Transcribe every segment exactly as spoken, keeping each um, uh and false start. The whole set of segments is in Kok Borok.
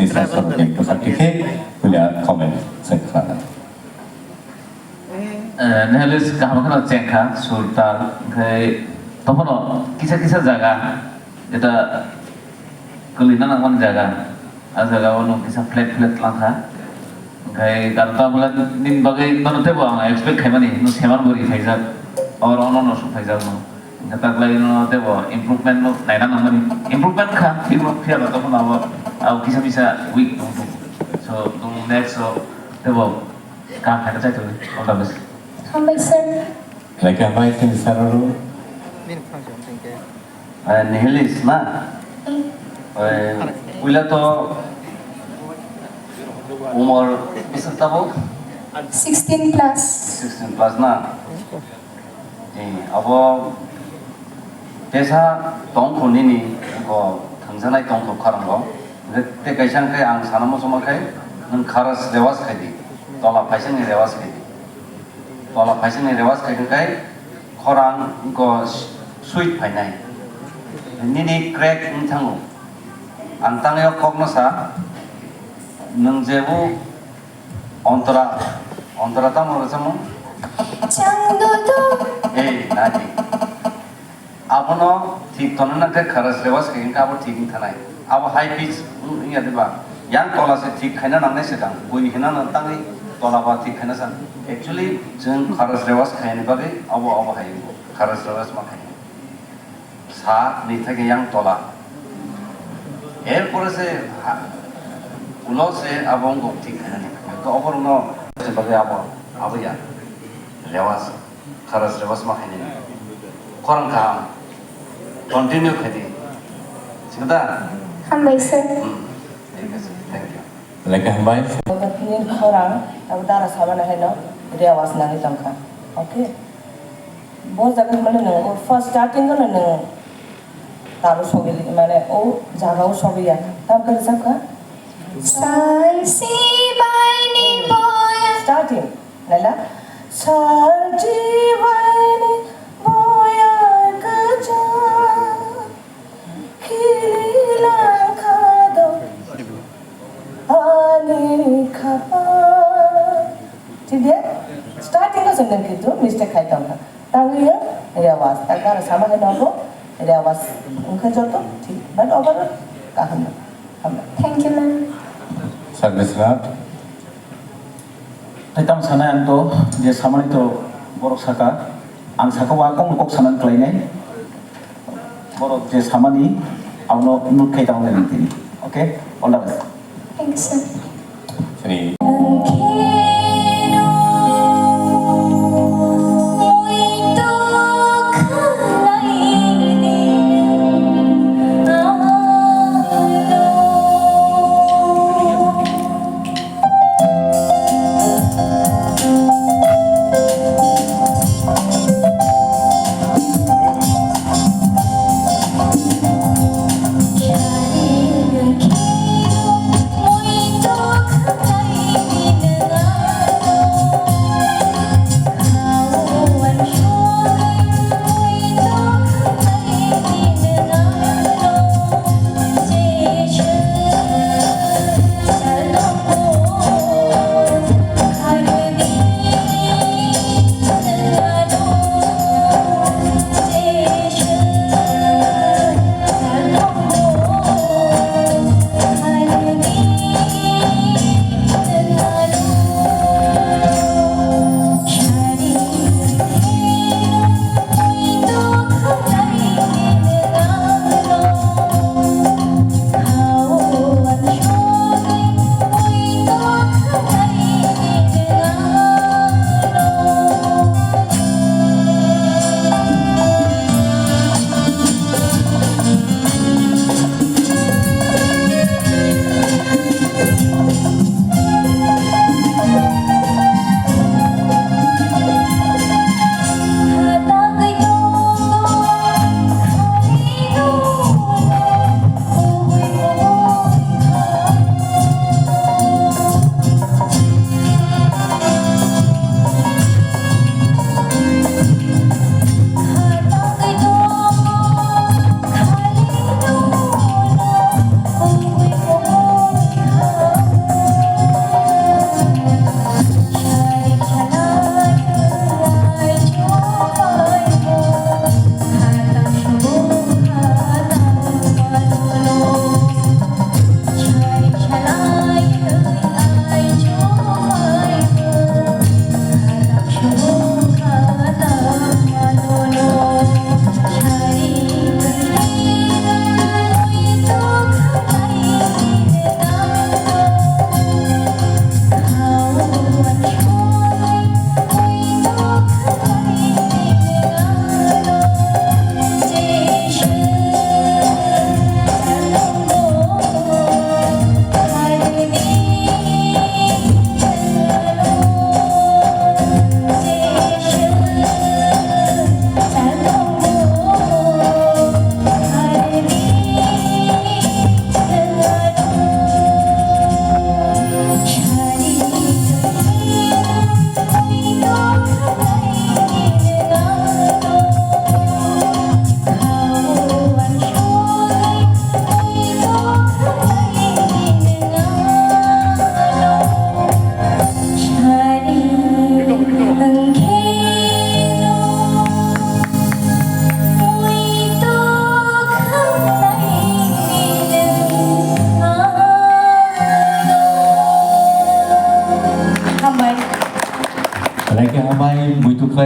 Tribal Sorokni kwchak tikhe puila comment se khna. Eh, Nihilis kaham kheno chengkha, sur tal, hwnkhe tongphano kisa kisa jaga, jeta kwlwina nangmani jaga, a jaga o nwng kisa flat flat langkha. Hwnkhe karon tabole nini bagwi nono teibo ang expect khaimani, nwng seman bwrwi phaijak, oro ono no suk phaijak nwng. Hwnkhe taklai no teibo improvement no naina nangmani. Improvement kha, thikno phiya ba tongphano abo, abo kisa misa weak tong thung. So, nwng next o teibo Kaham khaina chai tongdi. All the best. Hambai sir. Like hambai tini sir oro. Eh, Nihilis na? Eh, puila to umor bisa tabo? Sixteen plus. Sixteen plus na? Eh, abo tesa tongkhu nini ko thangjanai tongkhu kharango. Hwnkhe tei kaisa hwnkhe ang sana muchungma khe nwng kharas rewas khaidi, tola phaisingni rewas khaidi. Tola phaisingni rewas khaidi hwnkhe khorang wngkha sweet phainai. Nini crack wng thango. Ang tangwi o kokno sa, nwng jebu ontora, ontora tamo rwchapmung? Chang do do. Eh, nadi. Abono thik tongna nang khe kharas rewas khe hwnkhe abo thik wng thanai. Abo high pitch wng ya diba? Yang tola se thik khaina nangnai se dang. Buini hwnna nang tangwi tola ba thik khaina san. Actually, chwng kharas rewas khaini bagwi abo, abo hai wngo. Kharas rewas ma khaini. Sa ni thake yang tola. Erpore se ha-, ulo se abo wngkha thik khainani. To oborno se bagwi abo, abo ya. Rewas. Kharas rewas ma khainani. Khorang kaham. Continue khaidi. Sikda? Hambai sir. Hmm. Thik ase. Thank you. Lekha hambai. Nini khorang, abo dara sabana haino rewas nangwi tongkha. Okay? Bo jaga mane nwng first starting no nwng taro sogwi mane o jaga o sogwi ya. Tam khe rwchap kha? Sai si bai ni boya. Starting. Laila. Sai si bai ni boya kacha. Khili langkha do ani khapang. Thik de? Starting o se nwng kintu mistake khai tongkha. Tangwi rewas. Ta gana sama hai nogo rewas. Wngkha joto thik. But overall kaham no. Hambai. Thank you, ma'am. Sir Biswanath. Tei tamo sanai ang to je samani to borok saka, ang saka o a kokno kok sanani khlainai. Borok je samani abono note khai tangwi nang tini. Okay? All the best. Thank you, sir. Sri.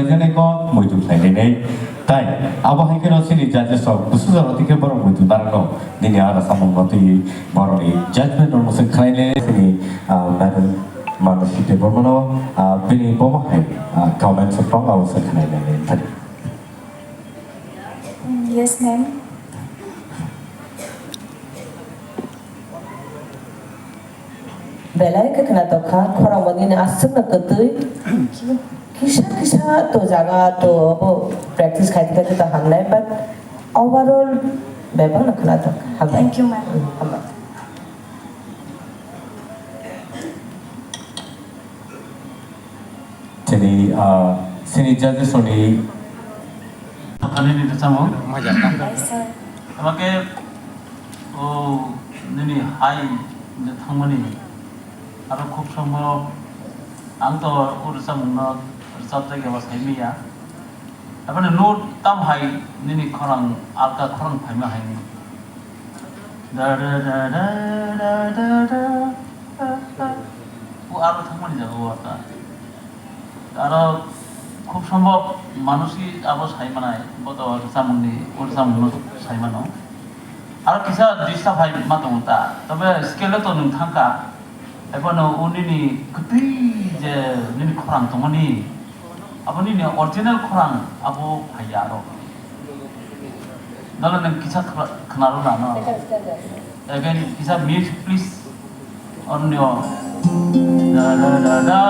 Jene ko muitu khlainai. Tai abo hai kheno chini judges rok busu jora tike borok muitu narwkno nini ara samung no twi borokni judgment rok no se khlainai chini, ah, madam Manasi Debbarmano, ah, bini bomo hai, ah, comments rok tongo abo se khlainai. Thani. Yes, ma'am. Belai khe khwna tongkha, khorang bo nini aswkno kwtwi. Kisa kisa to jaga to obo practice khai khe to hamnai, but overall bebak no khwna tongkha. Hambai. Thank you, ma'am. Hambai. Chini, ah, chini judges rokni. Thani ni rwchapmung. Yes, sir. Ama khe, o, nini hai je thangmani. Aro khub sombhob ang to o rwchapmungno rwchapjak eba saimanya. Aboni note tam hai nini khorang alka khorang phaima hai ni. Da, da, da. O aro thangmani jaga o alka. Aro khub sombhob manusi abo sai manai, bo to rwchapmungni, o rwchapmungno sai mano. Aro kisa disturb hai ma tongo ta, tobe scale o to nwng thangkha, ebono o nini kwtwi je nini khorang tongmani, abo nini original khorang abo phaiya aro. Nalo nwng kisa khna-, khnaro na no. Again, kisa music, please. Onyo. Da, da, da.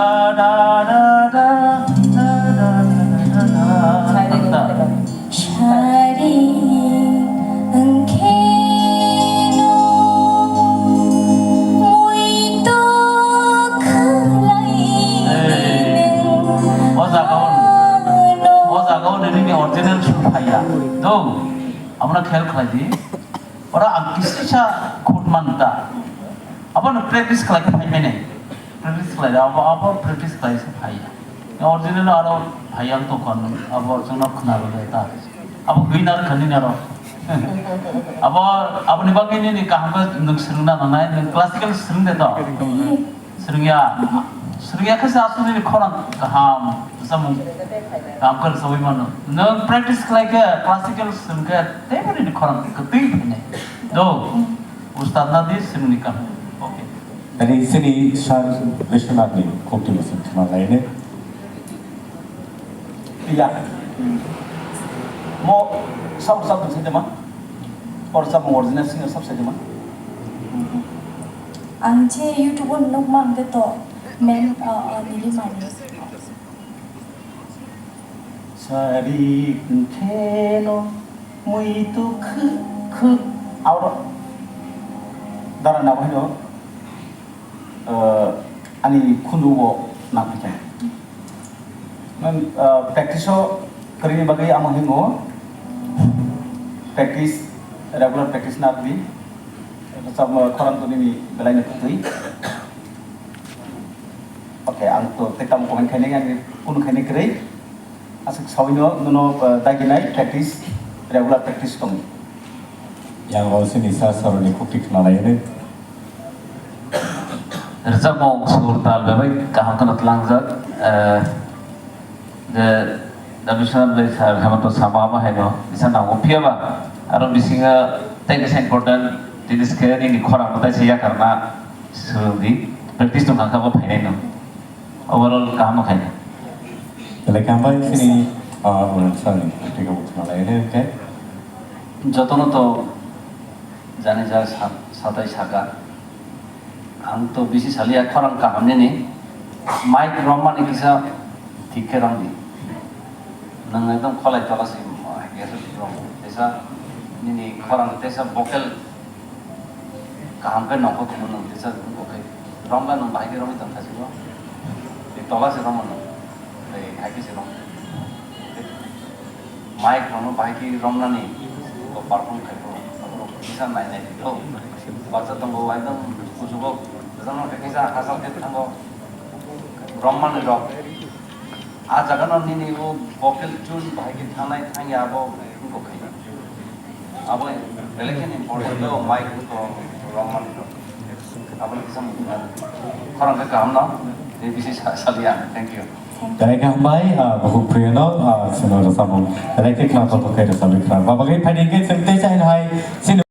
Sari wngkhe no muitu khlai. Hey. O jaga o, o jaga o nini original song phaiya. Do. Abono khel khlai di. Ora ang kisa kisa khut man ta. Abono practice khlai khe phai mene. Practice khlai da, abo, abo practice khlai se phai ya. Original aro phai yang to kon, abo chwngno khna rw ta. Abo gwi nar khani naro. Abo, aboni bagwi nini kaham khe nwng swrwngna nangnai, nwng classical swrwng de to. Swrwngya, swrwngya khe se aswk nini khorang kaham, samung kaham khe rwchapwi mano. Nwng practice khlai khe, classical swrwng khe, teibo nini khorang kwtwi phainai. Do, ustad na di swrwngni kaham. Okay. Tari sini sar Vishwanath ni khokti masing khna laine. Iya. Mo sab sab sejama. Or sab mo original singer sab sejama. Ang je YouTube o nukmang de to men, uh, uh, Nilimani. Sari kheno muitu khu khu auro dara na bahino, eh, ani khundu o na pita. Mem, eh, practice o kari ni bagai amo hingo practice, regular practice na di. Sama khorang tu ni belai ni putui. Okay, ang to tekam comment khainai, ang kunu khainai kwrwi. Aswk sawino nono, eh, daginai practice, regular practice tongdi. Yang rosini sa saroni khukti khna lainai. Rwchapmung sur tal bebai kaham kheno tlangjak, eh, je Rabiswanath Bey sir hema to sama ma haino, bisa nango phiya ba, aro bisingo tei kisa important jinis khe nini khorang mwtai se yakarna swrwngdi, practice tong kha khe bo phainai no. Overall kaham khainai. Belai kaham bai chini, ah, Arun sir ni tei khe bo khna lai re khe. Jotono to jani ja sa-, satai saka. Ang to bisi saliya khorang kaham nini. Mic romani kisa thik khe romdi. Nwng ekdom kholai tola se, eh, rom. Tesa nini khorang tesa vocal kaham khe nongkho kumun nwng tesa wngkho khe. Romla nwng bahai khe romwi tong thasigo. Tei tola se romo nwng. Tei hai khe se rom. Mic rokno bahai khe romnani bo perform khai kho, aborok kisa nai nai kho. Baksa tongo ekdom kuchugo, kwchangma khe kisa hachal khe thango. Rommanirok a jagano nini o vocal tune bahai khe thangnai thangya abo wngkha khai. Abo belai kheno important o mic wngkha rommanirok. Aboni kisa khorang khe kaham no, tei bisi sa-, saliya. Thank you. Belai khe hambai, ah, bukhuk phiyano, ah, chwngno rwchapmung belai khe khna kothok khe rwchapwi khna. Ba bagwi phaidi khe chwng tei chaino hai chini